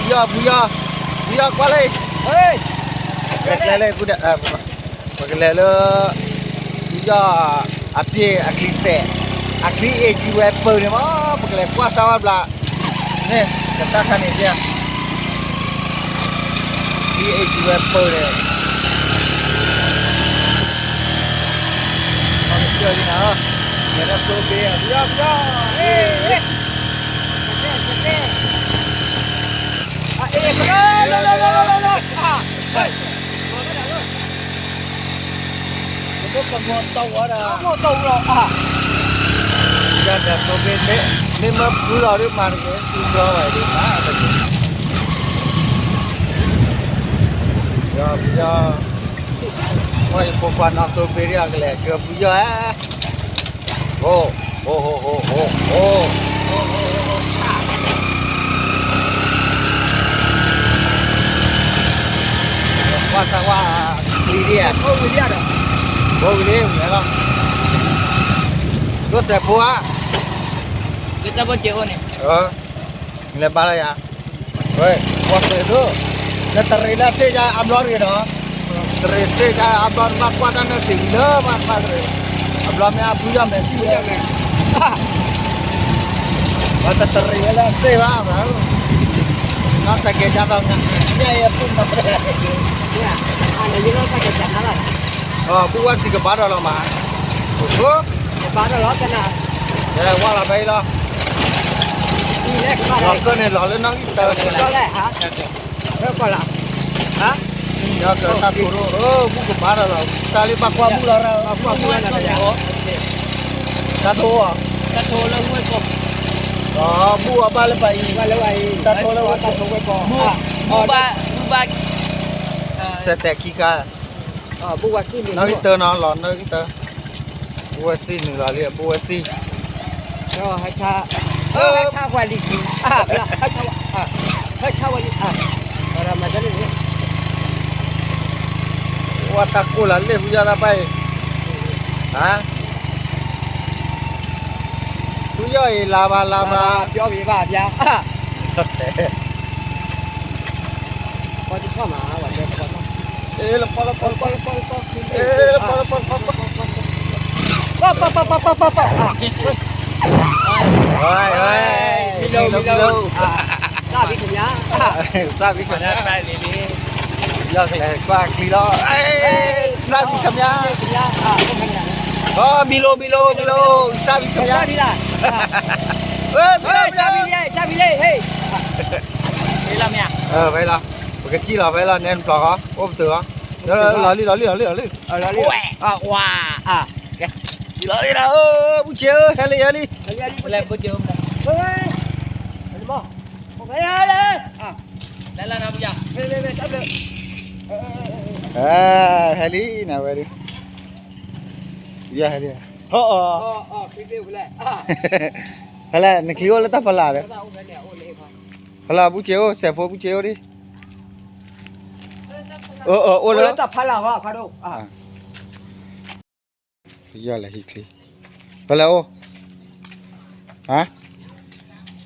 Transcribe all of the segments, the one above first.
ယီၢ် ဖုယီၢ်, ဖုယီၢ်ကွၢ်လၢ, ပကလဲၤလၢ, ပကလဲၤလၢ ဖုယီၢ်အပျ့ၢ်အချံစဲး, အချံအ့ၣ်ကံဝဲပၢၢ်န့ၣ်မး, ပကလဲၤကွၢ်စၢ်ဝဲဘျး, မ့ၢ်ကတၢ်ခါန့ၣ်, အချံအ့ၣ်ကံဝဲပၢၢ်န့ၣ်, ကစၢ်လံနၤ, လဲၤလၢသိဘ့ၣ်, ဖုယီၢ်, ဖုယီၢ်, ကမီၤတဝါဒီး, ယၤဒီးသိဘ့ၣ်, မ့ၢ်မၢဖုလီၤဒ်မၤတက့ၢ်, သူဘျီဝဲဒ်မၤတက့ၢ်, ယီၢ်, ယဖိခွါနီၢ်သိဘ့ၣ်ဒ်အကလဲၤကၢဖုယီၢ်ဧၢ အိ, အိ, အိ, အိ, အိ, ကွၢ်တၢ်ဝါ, ချံဒ်, ဘိဝံၤလံ, ဝံၤလံလီၤ, ဒိၣ်စဲးဖိဧါ, လၢတၢ်ဘိၣ်စဲးအိၣ်န့ၣ်, လဲၤဘါလီၤယၤ, ဝဲ, ဝဲသ့ၣ်ဒိၣ်, နတရံးလၢစ့ၢ်ကီးအဘျီတဂ့ၤနီၤ, တရံးစ့ၢ်ကီးအဘျီတဘၣ်ကွၢ်တၢ်နၢ်သ့ၣ်ဝံၤလၢမၤတဘၣ်တရံး, အဘျီမ့ၢ်အဖုယီၢ်မဲာ်ထံၣ်ဝဲ, ဝဲတတရံးဝဲလၢစ့ၢ်ဘၣ်, နီၢ်စဲးကဲၤကၢ်သီ, ညၣ်အံၤအဖုမၤ, ဘူၣ်ဝဲစံးကဘါဒီးလီၤမး, ကဘါဒီးလီၤ, ဝဲလီၤဖဲအံၤလီၤ, လီၤကၢၢ်န့ၣ်လီၤလၢနီၣ်ဂံၢ်တၢ် လၢကီၢ်လၢ, ဟါ, လၢကီၢ်လၢ, ဟါ, တၢ်တိၢ်ရိၣ်, ဘူၣ်ကဘါဒီးလီၤ, တၢ်လံဘၣ်ကွၢ်ဘူၣ်လီၤ, တၢ်တိၢ်, တၢ်တိၢ်လၢဝဲကီၢ်, ဘူၣ်အဘၣ်လၢပှၤအံၤ, တၢ်တိၢ်လၢဝဲ, ဘူၣ်ဘၣ်, ဘူၣ်ဘၣ်, စဲးတဲာ်ခံခါ, နီၣ်ဂံၢ်တၢ်နီၤလီၤ, နီၣ်ဂံၢ်တၢ်, ဘူၣ်ဝဲစံးနုာ်လီၤလံ, ဘူၣ်ဝဲစံး ဟဲဆါဝဲလံ, ဟဲဆါဝဲလံ, ဝဲတၢ်ကိၢ်လီၤလၢဖုယီၢ်တၢ်ပၢ်အံၤ, ဟါ, ဖုယီၢ်အံၤလါဘၣ်လါဘၣ်, ပျီဘၣ်ပျီ, ပီတထီၣ်မး, လၢပီလၢပီလၢပီလၢပီလၢပီလၢပီ, ပီပီပီပီပီပီ, ဝဲ, မံလိမံလိ, စၢ်ဘံၣ်ခညါ, စၢ်ဘံၣ်ခညါ, ယီၢ်ကလဲၤကွၢ်ချံလီၤ, စၢ်ဘံၣ်ခညါ, မံလိမံလိမံလိ, စၢ်ဘံၣ်ခညါ, မံလိမံလိ, စၢ်ဘံၣ်လံ, ဖဲလီၤ, ပကစံၣ်လီၤဖဲလီၤ, နဲနဖျိးဃီ, အိၣ်ပတုာ်ဃီ, လီၤလံ လီၤလံ လီၤလံ လီၤလံ, ဝဲ, ဝါ, လီၤလံလီၤ, ဘူၣ်ဆ့ၣ်ဧၢ, ဟဲလံ ဟဲလံ, ဟဲလံ, ဟဲလံနၤဝဲဒၣ်, ယဟဲလံ, ဟီၣ်အီၤ, ဖဲလဲၣ် နချံအိၣ်လၢတၢ်ဖီလာ်ဒီး, ဖီလာ်ဘူၣ်ဆ့ၣ်အိၣ်, စဲးဖိဘူၣ်ဆ့ၣ်အိၣ်ဒံး, အိၣ်လၢတၢ်ဖီလာ်, ယလဲၤဟံးချံ, ဖဲလဲၣ်အိၣ်, ဟါ,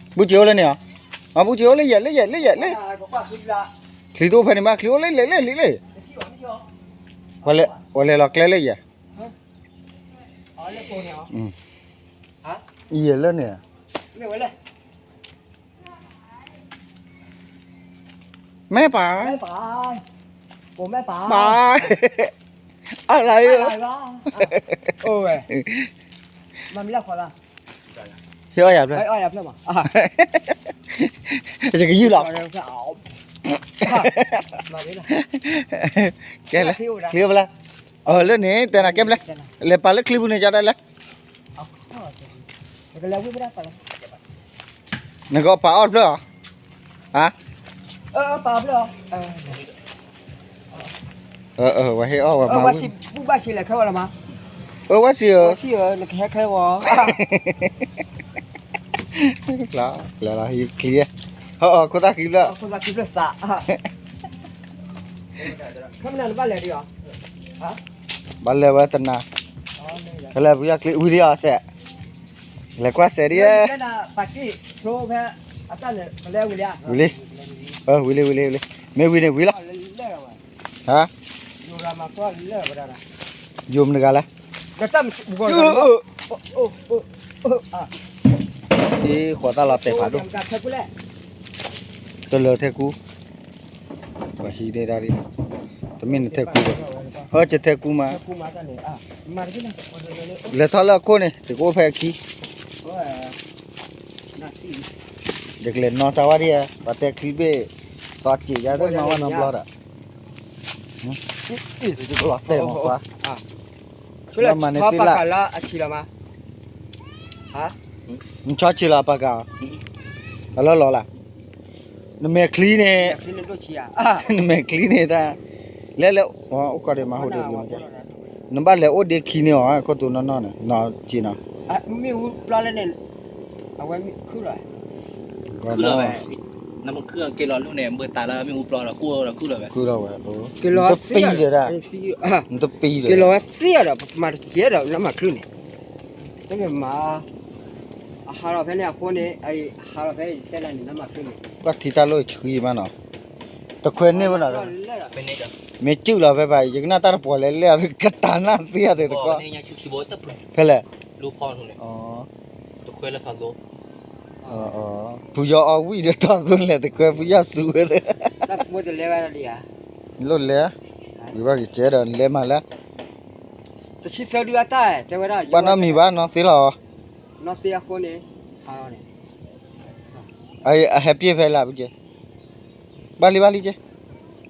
ဘူၣ်ဆ့ၣ်အိၣ်လၢန့ၣ်ဧါ, မ့ၢ်ဘူၣ်ဆ့ၣ်အိၣ်လၢယဲၢ် လၢယဲၢ် လၢယဲၢ် လၢ, ချံတအိၣ်ဖဲန့ၣ်ဘၣ်, ချံအိၣ်လၢလဲၣ် လၢလံ လၢ, ဝဲလဲၤလီၤကျဲလၢယဲၢ်, ယဲၢ်လၢန့ၣ်, မဲၢ်ပၢ်, ပၢ်, အလါ, ဟ့ၣ်အီၣ်ယၤဖျၢၣ်, ယကယုၢ်လီၤ, ကဲလဲၣ်, ချံအိၣ်ဖဲလဲၣ်, လၢန့ၣ် တဲနၤကဲဖဲလဲၣ်, လဲၤပာ်လၢချံပူၤန့ၣ် ကဒ်လဲၣ် နကပာ်အီၣ်တဖျၢၣ်ဧါ, ဟါ, ဝဲဟ့ၣ်အီၣ်ဝဲမၤ, အဝဲစံးဧၢ, လဲၤလီၤဟံးချံ, ဟီၣ်အီၣ်ခိၣ်သၣ်ဃံဖျၢၣ်, ဘၣ်လဲၤဝဲတနၤ, ဖဲလဲၣ်ပယီၤချံဝံၤလံအီၤစဲး, လဲၤကွၢ်စဲးဒ်, ဝံၤလံ, ဝံၤလံ, ဝံၤလံ ဝံၤလံ ဝံၤလံ, မ့ၢ်ဝံၤန့ၣ်ဝံၤလီၤ, ဟါ, ယိၤမတဂၤလဲၣ်, ဃိးသၣ်လီၤတဲာ်ဖးဒိၣ်, တလၢထဲကူ, ပှၤဟံးဒဲဒၣ်, တမ့ၢ်နထဲကူဘၣ်, ဟၢကထဲကူမး, လဲၤထီၣ်လၢအခိၣ်န့ၣ် ယကအိၣ်ဖဲအခံ ယကလဲၤနီၢ်စၢ်ဝဲဒၣ်, ပှၤတဲချံဘ့ၣ်, သီစံးယါတနီၤဝဲနီတဘျီဒီး, လီၤတဲာ်မးကွၢ်, လၢမၤန့ၣ်သ့လၢ, နဆီဆံးလီၤအပၢ်ကၤ, အလီၢ်လီၤလၢ, နမဲာ်ချံန့ၣ်, နမဲာ်ချံန့ၣ်တၢ်, လဲၤလဲၤ, အိၣ်ကီၢ်ဒံးမၤဟိဒံးလံ, နဘၣ်လဲၤအိၣ်ဒ့ခံန့ၣ်အီၤ ခိၣ်တူာ်နီၢ်နီၢ်န့ၣ်, နီၢ်က့နီၤ, မ့ၢ်ဝဲပျီလဲၣ်န့ၣ်, အဝဲမ့ၢ်ခုၣ်လီၤ, နမ့ၢ်ခုၣ်က့ၤလီၤလူၢ်န့ၣ် ဘၣ်သးလၢမ့ၣ်အူပျီဒီး ကူၣ်ဒီးခုၣ်လီၤဝဲ, ခုၣ်လီၤဝဲ, နတပံၤဒီးဒၣ်, နတပံၤဒီး, က့ၤလီၤဝဲသ့ၣ်ဒီး ပမၤတကဲဒီး နမၤချံန့ၣ်, တမ့ၢ်မၤ အဟးလီၤဖဲန့ၣ်အဃိန့ၣ်, ဟးလီၤဖဲတဲလၢန့ၣ် နမၤချံန့ၣ်, ဘၣ်ထံတၢ်လိၣ်ဆှံမးနီၤ, တခွဲန့ၢ်ဝဲနီၤ, မ့ၢ်စုၣ်လီၤဖဲဘၣ် ယကနၣ်တၢ်တပှီၤလဲၣ်လဲၣ် ကတၢ်နၢ်သ့အီၤသ့ၣ်တကီၢ်, ဖဲလဲၣ်, ဖုယီအီဝံၣ်ဒီးထီၣ်သိလဲၣ်တခွဲ ဖုယီအီဝံၣ်ဒီးထီၣ်သိဝဲသ့ၣ်, လိၣ်လဲၤ, ဝံၤဘၣ်က့ၤကဲဒီးလဲၤမးလၢ ဘၣ်နီတမံၤဘၣ် နီၢ်သ့လီၤ, အဟဲပ့ၢ်ဖဲလၢပကဲ, ဘၣ်လံဘၣ်လံကဲ,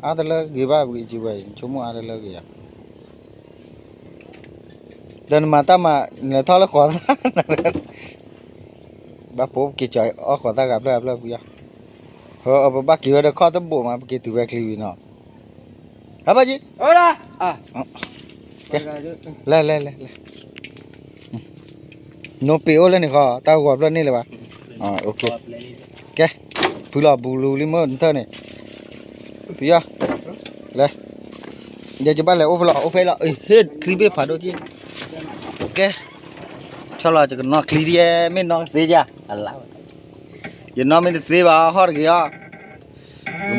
အါတလၢဂ့ၤဘၣ် ပကံဝဲ ဆိကမိၣ်အါတလၢဂ့ၤယၤ, ဒီးနမၤတၢ်မၤ နလဲၤထီၣ်လၢဃိးသၣ်, ဘၣ်ဖိပက့ၤကီၤအီၣ်ဃိးသၣ်ဂၤဖျၢၣ်ဂၤဖျၢၣ်ဖုယီ, ပဘၣ်က့ၤဝဲဒီးခီၣ်တဘိၣ်မး ပက့ၤတုၤဝဲချံဝံၤနီၤ, ဟဲဘၣ်က့ၤ, လဲၤလဲၤလဲၤလဲၤ နိပ့ၤအိၣ်လၢန့ၣ်ဃီ တၢ်ဂီၤဖျၢၣ်န့ၣ်လၢၤဘၣ်, ကဲ, ဖုလီၤဘူးလူလံမ့ၢ်နထၢၣ်န့ၣ်, ဖုယီ, လဲၤ, ယကဘၣ်လဲၤအိၣ်ဖဲလီၤ အိၣ်ဖဲလီၤ, ဟ့ၣ်ချံဘ့ၣ်ဖးဒိၣ်က့, ကဲ, ဆီလီၤ ယကနီၣ်ချံဒ် မ့ၢ်နီၣ်ကသ့ယါ, ယနီၣ်မ့ၢ်တသ့ဘၣ် ဟီၣ်တဂ့ၤအီၤ, ယ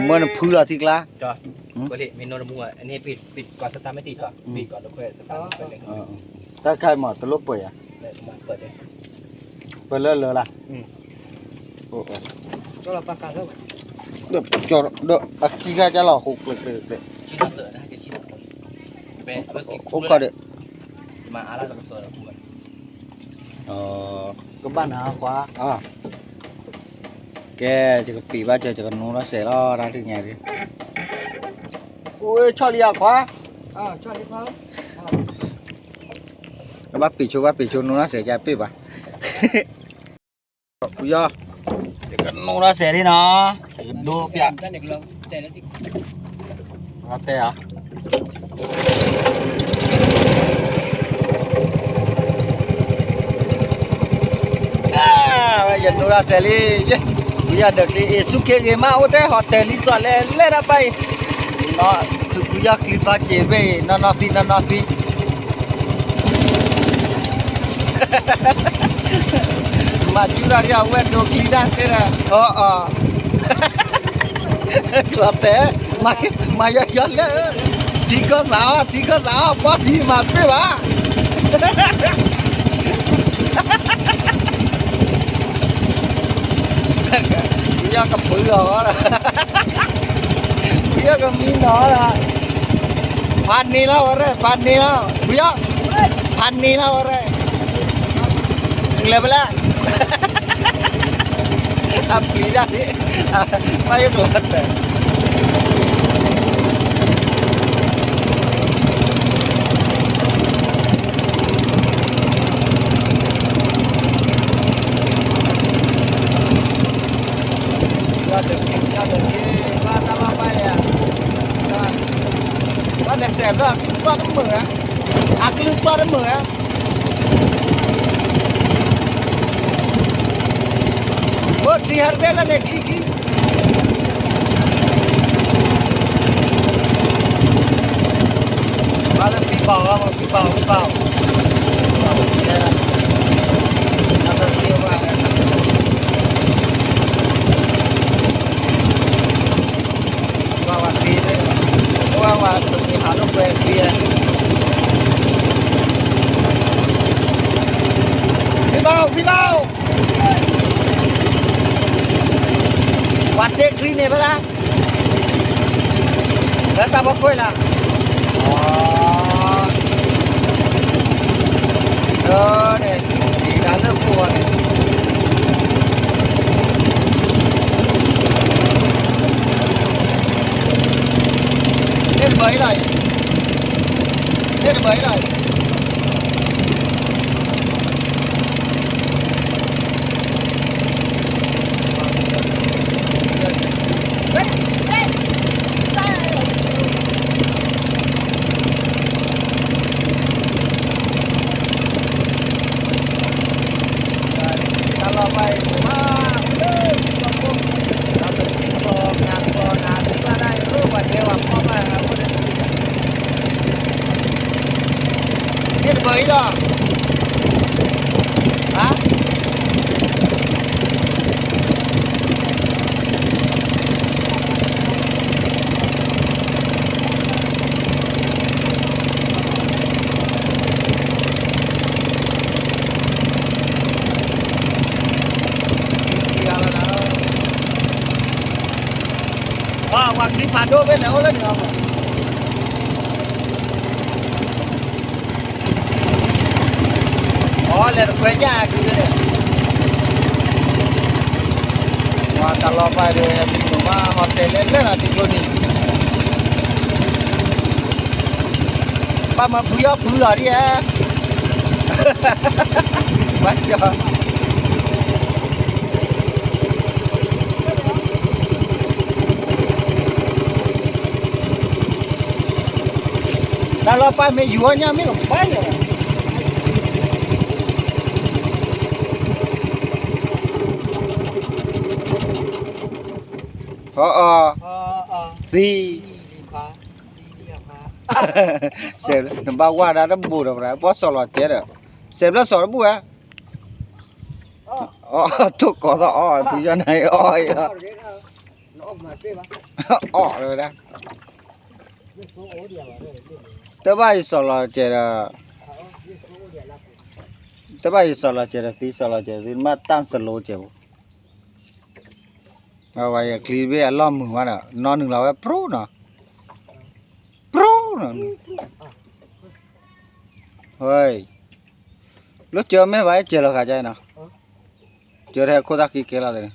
မၢနဖုလီၤထံကျါ တၢ်ခါမး တလိၣ်ပှဲၤယၤ, ပှဲၤလၢလၢာ်လၢ်, ဒီးအခံဂၤကလီၤဟိကျဲကျဲကျဲ, အိၣ်ခီဒီး, ကဘၣ်နၤကွၢ်, ကဲ, ယကပံာ်ဘၣ်စၢၤ ယကနိထီၣ်စဲးလီၤ တၢ်တနံၤညါ, အိၣ်ဆီၣ်လံယခွါ, ကဘၣ်ပံာ်ဆိ ဘၣ်ပံာ်ဆိ နိထီၣ်စဲး ကပ့ၢ်ဘၣ် ဖုယီၢ်, ယကနိထီၣ်စဲးလံနီၤ, ယကဒိပျၢ်, တဲဧါ, ယနိထီၣ်စဲးလံ, ဖုယီၢ်ဒၢးချံအ့ၣ် ဆူၣ်ခ့ဂ့ၤမး အိၣ်ထဲဟီၣ်တဲၣ်လံ စီၤလဲၤလဲၣ်တၢ်ပၢ်အံၤ, ဖုယီၢ်ချံသီစ့းဘ့ၣ်အံၤ နီၢ်နီၢ်သံ နီၢ်နီၢ်သံ မၤစုတၢ်ဒ်အဝဲဒိးချံတၢ်သ့ဒီး အီၤအီၤ, ကျီၤတဲာ်, မၤယီယီလဲၣ်, ထံကီၢ်သးအီၣ် ထံကီၢ်သးအီၣ် ပီၢ်ထံမၤပ့ၢ်ဘၣ်, ယီၢ်ကပၢအီၤ, ယီၢ်ကမံနီၤလီၤ ဖးန့ၢ်လီၤဝဲရဲၣ် ဖးန့ၢ်လီၤ ဖုယီၢ်, ဖးန့ၢ်လီၤဝဲရဲၣ်, လဲၤဖဲလဲၣ်, အပျံၤတၢ်ဒ်, ဘၣ်ယိၣ်ကလီၤတဲာ် ဘၣ်ဒဲးစဲးဘျီ သီၣ်တမုာ်ဧါ, အကလုၢ်သီၣ်တမုာ်ဧါ, အိၣ်ချံဟဲတဘ့ၣ်လၢန့ၣ် ချံချံ, ဘၣ်လၢဖံဘၣ်အီၤ ဖံဘၣ်အီၤ ဖံဘၣ်အီၤ, ဘၣ်လၢဖံဘၣ်အီၤ, ဘၣ်လၢဖံဘၣ်အီၤ ကွဲးချံ, ဖံဘီၣ် ဖံဘီၣ်, ပှၤတ့ချံန့ၣ်ဖဲလဲၣ်, လၢတၢ်ဖီခိၣ်လၢ, အၢန့ၣ်, ဒ်လၢပူၤန့ၣ်, န့ၣ်တဘၢအံၤလီၤ, န့ၣ်တဘၢအံၤလီၤ. န့ၣ်တဘၢအံၤလီၤ, ဟါ ပှၤချံဖးဒိၣ်ဖဲလဲၣ်အိၣ်လၢန့ၣ်အီၤ, အီလဲၤတခွဲညၣ်အခံဖဲလဲၣ်, ပှၤတၢ်လီၤပာ်ဒီး မ့ၢ်မ့ၢ်ဘၣ်ဟီတဲလဲၣ်လၢာ်လီၤ တံၤကျိန့ၣ် ဘၣ်မၤဖုယီၢ်ဖုလီၤဒ်ဧါ, ဘၣ်ကၠီ တၢ်လီၤပာ်မ့ၢ်ယူၤအီၣ်ညၣ်မ့ၢ်ကဘၣ်လီၤ, အီအီ, သံ, စဲးဘျၢ နဘၣ်ဝါဒၣ်တဘိဒီး ပှၤစီၤလီၤစဲးဒီး, စဲးဘျၢစီၤတဘူၣ်ဧါ, အီ ထိၣ်ကိးသီၣ်အီ ဖုယီၢ်နၤအီအီလီၤ, အီဝဲဒၣ် တဘၣ်ယစီၤလီၤစဲးဒီး, တဘၣ်ယစီၤလီၤစဲးဒီး သံစီၤလီၤစဲး သံမ့ၢ်တၢ်စလိစဲးဖိ, အဝဲယချံဘ့ၣ်အလီၢ်မုာ်မးဒီး နီၢ်နုာ်လီၤဝဲပြူနီၤ, ပြူနီၤ, လၢကၢၤမ့ၢ်ဘၣ် ကၢၤလီၤဃာ်ကါနီၤ, ကၢၤထဲခိၣ်သၣ်ဃံကဲလီၤသ့ၣ်န့ၣ်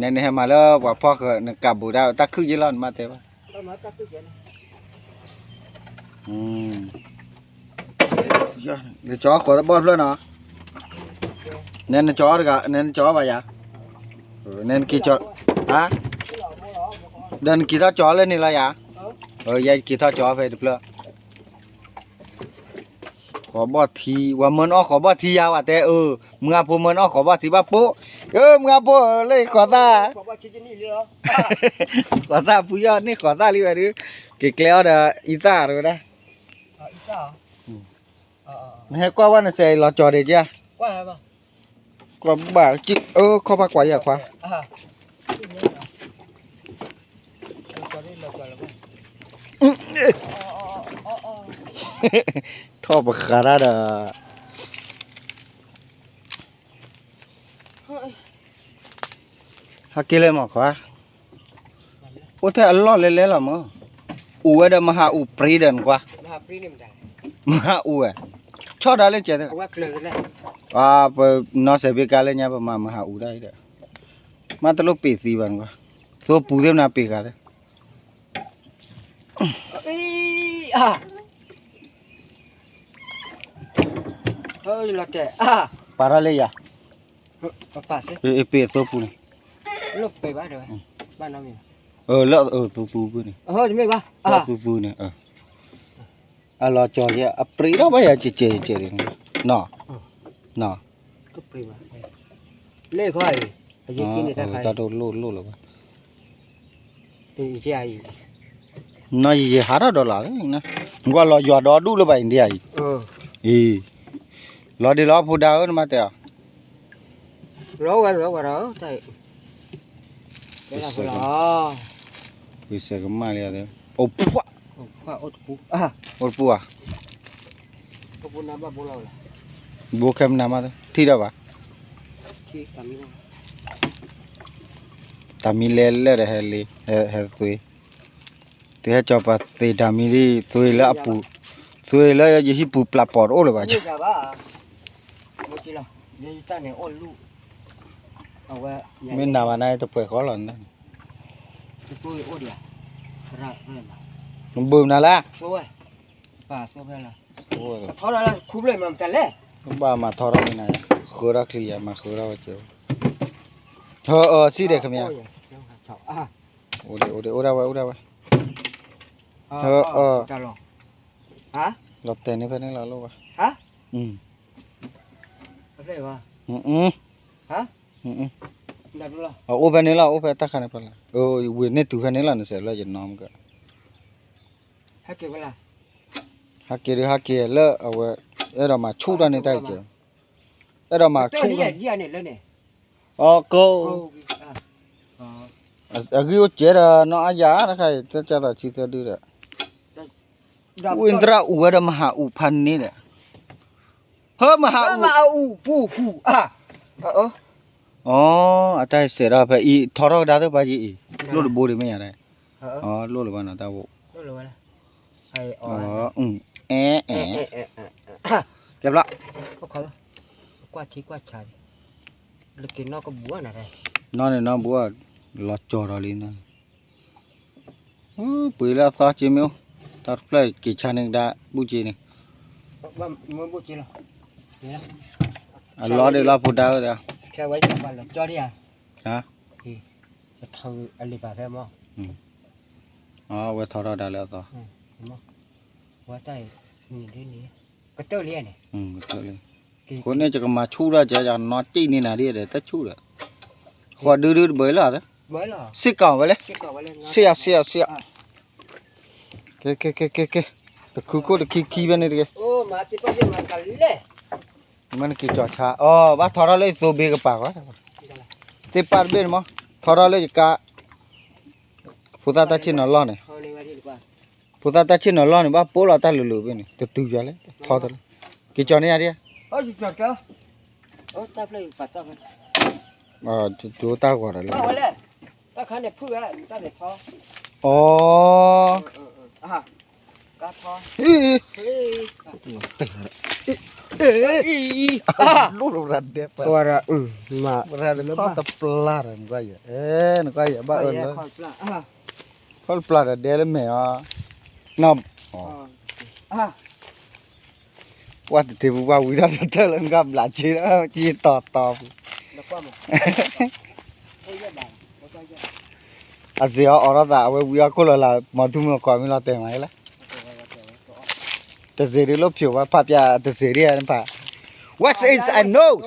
နနဟဲမၤလၢပှၤဖီၣ်ဃၢၤ နကးဘူးဒၣ်တၢ်ခုၣ်ယ့ၢ်လီၤ နမၤတဲဘၣ်, နကၠီဃီၤတဘီၣ်တဖျၢၣ်နီၤ, နနကၠီတဂၤ နနကၠီဘၣ်ယၤ, နနက့ၤကၠီ, ဟါ, ဒီးနက့ၤထီၣ်ကၠီလၢန့ၣ်လီၤယၤ, ယက့ၤထီၣ်ကၠီဖဲတဖျၢၣ် ဃီၤဘီၣ်ထံ ဝဲမၢနအီၣ်ဃီၤဘီၣ်ထံယၤ ဝဲတဲအၢ, မုၢ်အါဖိမၢနအီၣ်ဃီၤဘီၣ်ထံဘၣ်ပိ, အၢ မုၢ်အါဖိလၢဃီၤသၣ်, ဃီၤသၣ်ဖုယီၢ်န့ၣ်ဃီၤသၣ်လံဝဲဒုး, က့ၤကျဲအီၣ်ဒီးအံသၣ်တဝဲဒၣ်, နဟဲကွၢ်ဝဲနစဲးလီၤကၠီၤဒံးက့, ကွၢ်ဘၣ်က့ အၢ ခီၣ်ဘၣ်ကွၢ်ယၤခွါ ထီၣ်ပဃာ်တၢ်ဒီး ဟဲက့ၤလဲၣ်မးခွါ, အိၣ်ထဲအလီၢ်လဲၤလဲၤလီၤမး, အိၣ်ဝဲဒီးမဟါအူပြံဒီးနကွၢ်, မဟါအူဝဲ, ဆီၣ်ဒီးလၢကဲ, ပနီၢ်စဲးဘ့ကါလၢညါ ပမၤမဟါအူဒၣ်အံၤဒီး, မ့ၢ်တလိၣ်ပ့ၤသံဘၣ်နကွၢ်, သိပူၤသ့ၣ်မနုၤပ့ၤဃာ်သ့ၣ် ပာ်ထီၣ်လၢယၤ, ပ့ၤအသိပူၤန့ၣ်, လၢအသူသူပူၤန့ၣ်, လၢအသူသူန့ၣ်, အလီၤကၠီၤယဲ အပြံထီၣ်ဘၣ်ယၤ ကဲကဲကဲ, နီၤ, နီၤ, တၢ်တလိၣ်လိၣ်လၢၤဘၣ်, နီၤ ယယဟးထီၣ်ဒီးလီၤ, နကွၢ်လီၤယွၤဒီဒူၣ်လၢၤဘၣ် အံၤဒ်အံၤ, အံၤ, လီၤဒ်လီၤဖိဒါဧၢ နမၤတဲအီၤ, လီၤဝဲလီၤဝဲဒီး, ဝံၤစဲးကမၣ်လံ, အိၣ်ဖှၣ်, အိၣ်တပူၤဧါ, ဘိခဲမနၤမး ထံၣ်ဒီးဘၣ်, တၢ်မံလဲၢ်လဲၢ်ဒီးဟဲလံ, ဟဲသွံ, တုၤဟဲကၠီၤပှၤသ့တၢ်မံဒ် သွံလၢအပူၤ, သွံလၢယဟံၣ်ပူၤပျၢ်ပိာ်တအိၣ်လၢၤဘၣ်, မ့ၢ်နၤဘၣ်နၤ တပှဲၤဃီလီၤ, ဘုးနၤလၢ ဘၣ်မၤထီထီၣ်လၢခူပျဲၢ်မၤမတၤလဲၣ်, ဃၢထီၣ်ချံယၤ မၤဃၢထီၣ်ဝဲက့ၤ, ဟၢအၢ စံၣ်ဒဲး ခမၢ်, အိၣ်ဒံး အိၣ်ဒံး အိၣ်ဒၣ်ဝဲ အိၣ်ဒၣ်ဝဲ, ဟၢအၢ, လီၤတဲာ်န့ၢ်ဖဲန့ၣ်လီၤ လိၣ်ဘၣ်, အအိၣ်ဖဲန့ၣ်လီၤ အိၣ်ဖဲတၢ်ခါန့ၣ်ဖဲလၢ, ဝံၤန့ၢ်တုၤဖဲန့ၣ်လီၤ နစဲးလၢယနီၢ်မက ဟဲက့ၤလၢအဝဲ အဲၣ်ဒိးမၤဆူၣ်တၢ်န့ၣ်တၢ်အံၤကဲ, အဲၣ်ဒိးမၤဆူၣ်တၢ်, အက, အဂံၢ်အိၣ်ကဲဒီးနီၢ်အါယၤတခါအံၤ တကၢ်သးဆံသၢဒုဒီး, ဝံသရၣ်အူဝဲဒီးမဟါအူဖးန့ၣ်ဒီး, ဟၢမဟါအူ, အူပူၤဟူးအါ, အ, အတၢ်စဲးဒီးဖဲအံၤ ထီထီၣ်ကဒါသ့ၣ်ပှၤယံၤအံၤ, လိၣ်တဘိဒံးမ့ၢ်ယၤဒၣ်, လိၣ်လၢၤဘၣ်နီၤတၢ်ဝိ, အဲ, အဲ, ကဲဘျီ, ကွၢ်ထံကွၢ်ဆး, လၢက့ၤနီၢ်ကဘူၣ်, နီၢ်န့ၣ်နီၢ်ဘူၣ်, လီၤကၠီၤဒီးလံနီၤ, ပှ့ၤလၢအသီက့မ့ၢ်အိၣ်, တၢ်တဖျၢၣ်က့ၤဆါန့ၢ်ကဒါဘူၣ်က့န့ၣ်, အလီၤဒံးလီၤဖိဒါဝဲဒၣ်, အဝဲထီထီၣ်ဒါလၢအသီ, အဃိန့ၣ် ယကမၤဆူၣ်ထီၣ်ကဲ ယနီၢ်တံၢ်န့ၢ်နၤဒ်ဒီး တဆူၣ်ဒီး, ဃီဒုဒုတဘၢလီၤ, စ့ၢ်ကီးဝဲလဲၣ်, စ့ၢ်အီၤ စ့ၢ်အီၤ စ့ၢ်အီၤ, ကဲကဲကဲကဲကဲ, တခုခိၣ်တခံခံဖဲန့ၣ်တဂ့ၤ, မ့ၢ်နက့ၤကၠီၤဆါ, အီ ဘၣ်ထီထီၣ်လၢယသိဘ့ကပၤဃီ, သ့ၣ်ပၣ်တဘ့ၣ်န့ၣ်မး, ထီထီၣ်လၢယကါ, ဖိသၣ်တၢ်ဆ့ၣ်နီၤလီၢ်န့ၣ် ဖိသၣ်တၢ်ဆ့ၣ်နီၤလီၢ်န့ၣ် ဘၣ်ပိာ်လီၤတၢ်လုာ်လုာ်ဘ့ၣ်န့ၣ် တတုၤပၠးလဲၣ် ထီတလၢ, က့ၤကၠီၤန့ၢ်ယၤဒံး, တၢ်ဂီၤဒီးလၢ, အီ, လိၣ်လီၤဒဲးပှၤ, တပျၢ်ဒီး, နကွၢ်ယၤဘၣ်အၢလၢ ခီၣ်တပျၢ်ဒီးဒဲလၢမဲာ်အီၤ, န, ပှၤတထံၣ်ပူၤပှၤဝံၤဒီးတတၢၢ်လၢနကဘျး က့ဒီး က့တီတီပူၤ, အစ့အီၤအိးထီၣ်သး အဝဲဝံၤအီၣ်ခိၣ်လီၤလၢ မၤထူမၤကီၢ်မ့ၢ်လီၤတဲာ်မးလၢ, တစ့ဒ်လိၣ်ဖျိးဘၣ် ဖးပၠးတစ့ဒ်နဖး, What is a nose?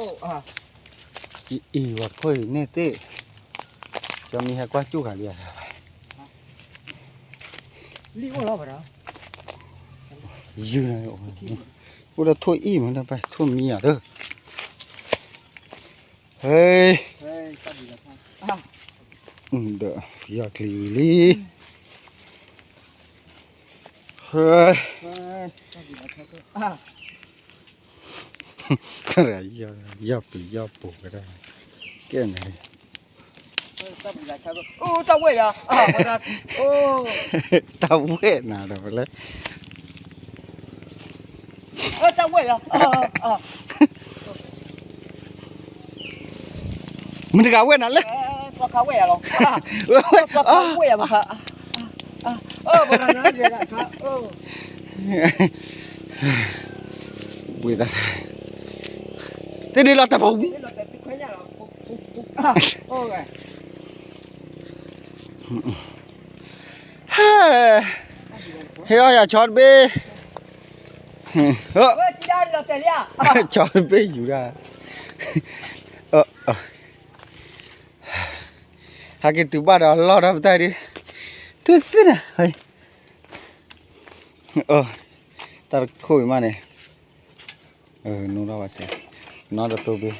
အံၤ ဝဲခိၣ်အံၤန့ၣ်သ့ၣ်, ကၠီမံၤဟဲကွၢ်ကၠူၣ်ဃာ်လံဧါ, ယုၢ်, အိၣ်ဒီးထိၣ်အံၣ်မး ထိၣ်မံၤဧါသၢ, ဟဲ, ဒီး ယီၤချံဝံၤလံ, ဟဲ ယီၤပျံၤယီၤပိာ်ဝဲဒၣ်, ကဲန့ၣ်, တၢ်ဝဲၢ်နၤဒီးဖဲလဲၣ်, မုၢ်တဂၤဝဲၢ်နၤလဲၣ်, ဝံၤသး, တဒ်လီၤတၢ်ပူၤ, ဟဲအီၣ်ယၤဆီတဘ့ၣ်, ဆီတဘ့ၣ်ယူၤဒၣ်, ဟဲက့ၤတုၤဘၣ်ဒီးလီၢ်ဒီးပတၢ်ဒ်, တုၤသ့ၣ်နၤ, တၢ်တခိၣ်အံၤမးန့ၣ်, နီၢ်ထီၣ်ဘၣ်စ့ၢ်, နီၢ်တတိဘ့ၣ်,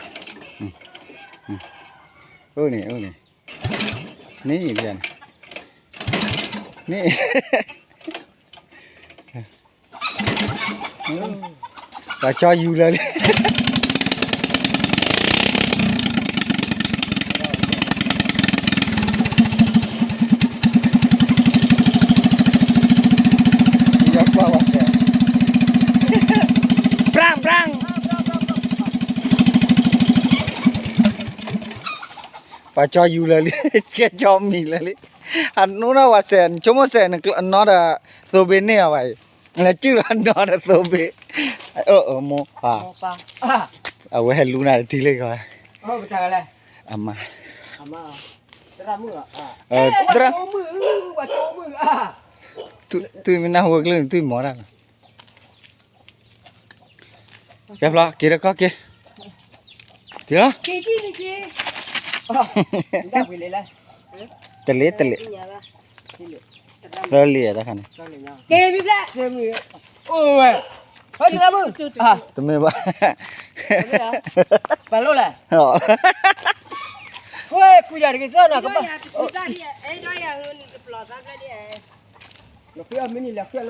အိၣ်န့ၣ် အိၣ်န့ၣ်, န့ၣ်, န့ၣ်, ပှၤကၠီယူၤလၢာ်လံ, ပှၤကၠီယူၤလၢာ်လံ, ကဲကၠီမံၤလၢာ်လံ, အနီၢ်နီၢ်ဝဲစဲး နဆိကမိၣ်စဲး နီၢ်ဒီးသိဘ့ၣ်န့ၢ်အီၤဘၣ်အံၤ, နလဲၤစုၣ်လီၤနီၢ်ဒီးသိဘ့ၣ်, အၢ အၢ မိၢ်, အဝဲဟဲလူနၤတထံၣ်လၢကီး, အမါ, သရၣ်, သွံၣ်မ့ၢ်နၢ်ဟူဝဲကျၢၢ်န့ၣ် သွံၣ်မီၤတၢ်လီၤ, ကဲဖျီ က့ၤတခီက့ၤ, က့ၤလီၤ, တလ့ၤတလ့ၤ, သၢလ့ၤတခါန့ၣ်, က့ၤမံၤဖျဲး, အိၣ်ဝဲ, တမ့ၢ်ဘၣ်, ပလိၣ်လဲၣ်, ကွၢ်ကွံာ်တၢ်တက့ၢ်စၢ်နီၤ, ကဘၣ်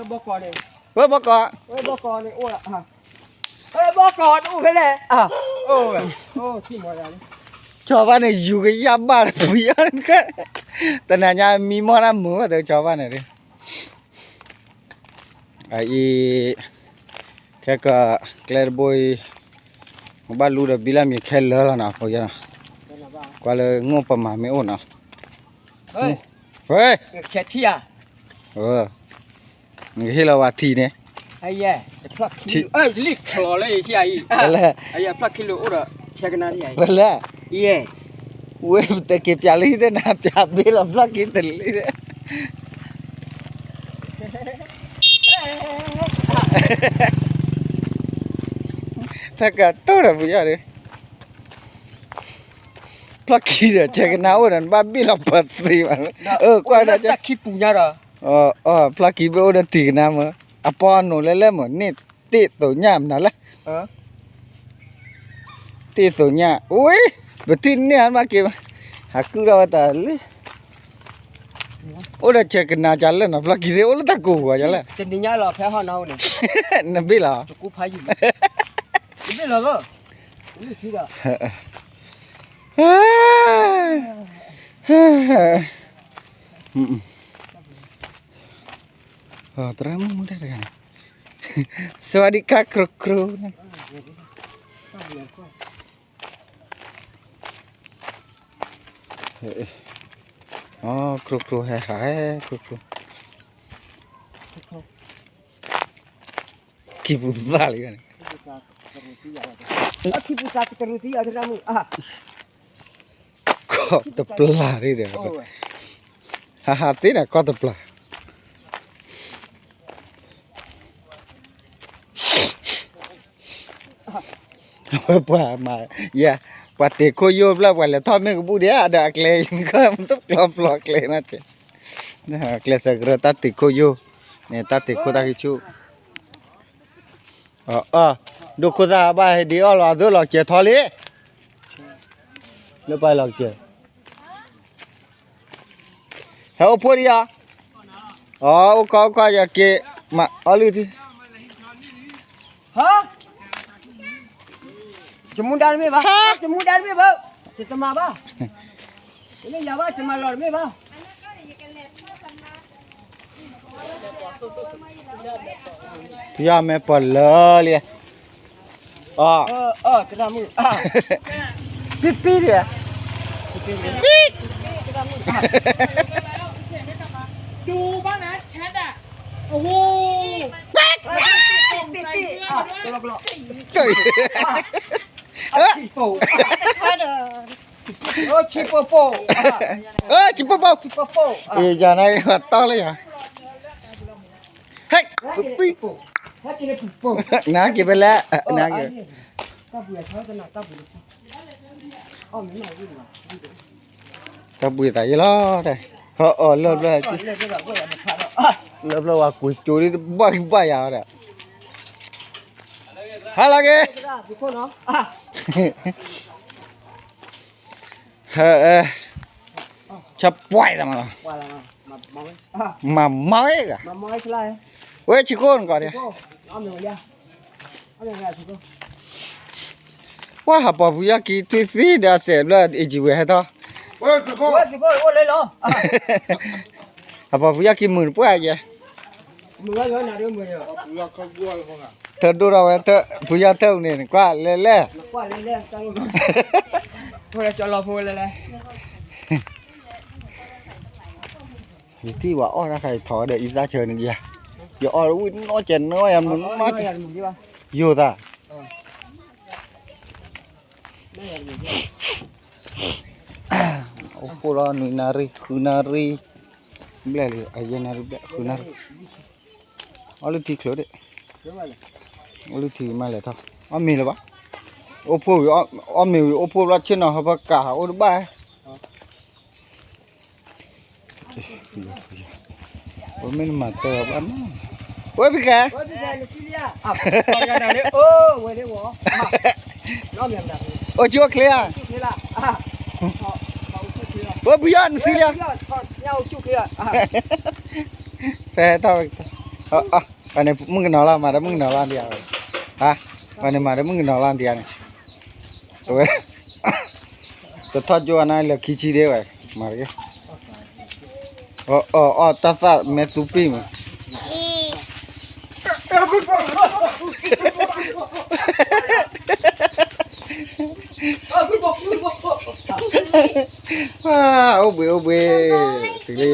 ဝဲဘီကီး, ဝဲဘီကီးတအိၣ်ဖဲလဲၣ်, ကၠီၤဘၣ်န့ၣ် ယူၤကယၢ်ဘၣ်တပူၤယါ, တနၤညါမံမီၢ်တၢ်မုာ်ဘၣ်ဒီးကၠီၤဘၣ်န့ၣ်, အအံၤ, ခဲကကျဲတဘိအံၤ, ဘၣ်လူဒီးဘံလၢမံၤခဲလၢာ်လီၤနီၤ, ကွၢ်လၢငိၢ်ပမၤမ့ၢ်အိၣ်နီၤ, ဝဲ, နကဟ့ၣ်လီၤဝဲထံန့ၣ်, လံၣ်ချီလၢယအံၤ, ဖျီၣ်ခံလိာ်အိၣ်ဒီး, ဝဲလဲၣ်, ဝဲပတဲက့ၤပၠးလံသ့ၣ်နၤ ပၠးဘ့ၣ်လီၤဖျီၣ်ခံတလံၣ်, ဖဲကတိၢ်ဒီးပယီၤဒီး, ဖျီၣ်ခံဒီးဆဲးကနါအိၣ်ဒီး နဘၣ်ဘ့ၣ်လီၤပသ့ဘၣ်, ကွၢ်ဒီး, ဖျီၣ်ခံဘ့ၣ်အိၣ်ဒီးတံၢ်ကနါမ, အပီအနိၣ်လဲလဲမ, န့ၢ်တ့ၢ်သိးညၣ်မနုၤလဲၣ်, တ့ၢ်သိးညၣ်, ဝဲ, ပထံၣ်န့ၢ်အါမးက့ၤ, ဟးကုၣ်ထီၣ်ဝဲတၢ်လံ, အိၣ်ဒီးဆဲးကနါကလဲၣ်နီၤ, ဖျီၣ်ခံသ့ၣ်အိၣ်လၢတၢ်ကိၢ်ဂီၤကလဲၣ်, နဘ့ၣ်လီၤ, သရၣ်မုၣ်မုၣ်တၢ်တဂၤန့ၣ်, စဝၤဒံခါ ခရိခရိ, ခရိခရိဟဲဟး ခရိခရိ, ခံပူၤသၣ်လံန့ၣ်, ကီၢ်တပျၢ်ဒ်ဒီး, ဟးဟးသ့ဒီးကီၢ်တပျၢ်, ဝဲပှၤမၤ, ယဲ, ပှၤတ့ၢ်ခိၣ်ယိၣ်ဖျၢၣ် ပှၤလဲၤထီၣ်မ့ၢ်ကဘူၣ်ဒံး ဒီးအကျဲ, တပျီပျီကျဲနီၤ, ကျဲစၢကရၢတၢ်တ့ၢ်ခိၣ်ယိၣ်, န့ၣ်တၢ်တ့ၢ်ခိၣ်တၢ်ခံဆူၣ်, ဒိၣ်ခိၣ်သၣ်ဘၣ်ဟဲဒံးအီၣ်လီၤ အသၢလီၤကဲၤထီၣ်လံ, လၢပှၤလီၤကဲၤ ဟဲအိၣ်ဖှိၣ်ဒံးယၤ, အိၣ်ခီအိၣ်ခီယက့ၤ, မၤအီလုၢ်ထံ, ယမူဒါတမ့ၢ်ဘၣ်, ယမူဒါတမ့ၢ်ဘၣ်, ယတမၤဘၣ်, ယမ့ၢ်ယၤဘၣ် ယမၤလီၤတမ့ၢ်ဘၣ်. ဖုယီၢ်မ့ၢ်ပှၤလၢလံ, အီ, ပံပံဒံး, ပံ, ဆံပိပိ, ယၤနၤအံၤတီလၢယၤ, ဟဲ, ပံ, နက့ၤဖဲလဲၣ်, နက့ၤ, တၢ်ဘှံးသးယဲလီၤ, အီၣ်လၢဘျီ, လၢဘျီဝဲကွံာ်ကၠိဒ်တဘၣ်ကဘၣ်ယၤဒီး, ဟါလီၤက့ၤ, ဟဲ, ဆၢပှဲၤသးမးလီၤ, မၤမီၤဝဲဂၤ, ဝဲဆံးခိၣ်နကီးဒံး, ပှၤဟးပိာ်ဖုယီၢ်ကံထွံၣ်သံဒီးအစဲးဘျၢအ့ၣ်ကံဝဲဟဲထီၣ်, ဟးပိာ်ဖုယီၢ်ကံမုာ်တပှၢ်ယဲ, ထၢဒိၣ်ထီၣ်ဝဲ, ဖုယီၢ်ထၢၣ်န့ၣ် နကွၢ်လဲၤလဲၣ်, ယထံၣ်ဝဲအီၣ်တၢ်ခါ ယထီၣ်ဝဲဒီးအံသၣ်ဆၢန့ၣ်ယါ, ယအီၣ်ဝံၤနီၢ်ကဲနီၢ်ယၤမုာ်နီၢ်ကဲ, ယိာ်သး, အိၣ်ဖှိၣ်လီၤနွံနၣ်ရံၣ် ဃုနၣ်ရံၣ်, ဘျဲၣ်လံ အယဲၢ်နၣ်ရံၣ်ဘျဲၣ် ဃုနၣ်ရံၣ်, အီၣ်လုၢ်ထံချၢဒံး, အီၣ်လုၢ်ထံမးလဲၤထီၣ်, အီၣ်မ့ၤလၢၤဘၣ်, အိၣ်ဖှိၣ်ဝံၤ အီၣ်မ့ၤဝံၤအိၣ်ဖှိၣ်ဘျီဆ့ၣ်နီၤဟီၣ်ဖၢကးအိၣ်တဘၣ် ဝဲမ့ၢ်နမၤတၢ်ဘၣ်နီၤ, ဝဲဖံးကဲ, အိၣ်ကၠိအိၣ်ချ့ဧါ, ဝဲဖုယီၢ်နသံလံဧါ, ဖဲထီၣ်, ပှၤန့ၣ်မုၣ်ကနီၤလီၤ မၤဒီးမုၣ်ကနီၤလီၤဒံးဧါ, ပှၤန့ၣ်မၤဒီးမုၣ်ကနီၤလီၤဒံးဧါန့ၣ်, အဝဲ တထီၣ်ကၠိအနၢ်လၢခံဆံဒ့ဝဲ, မၤတက့ၢ်, အီၣ်အီၣ်တၢ်သၣ်မဲာ်သူပံၣ်မး, အိၣ်ဘှံးအိၣ်ဘှံး, တုၤလံ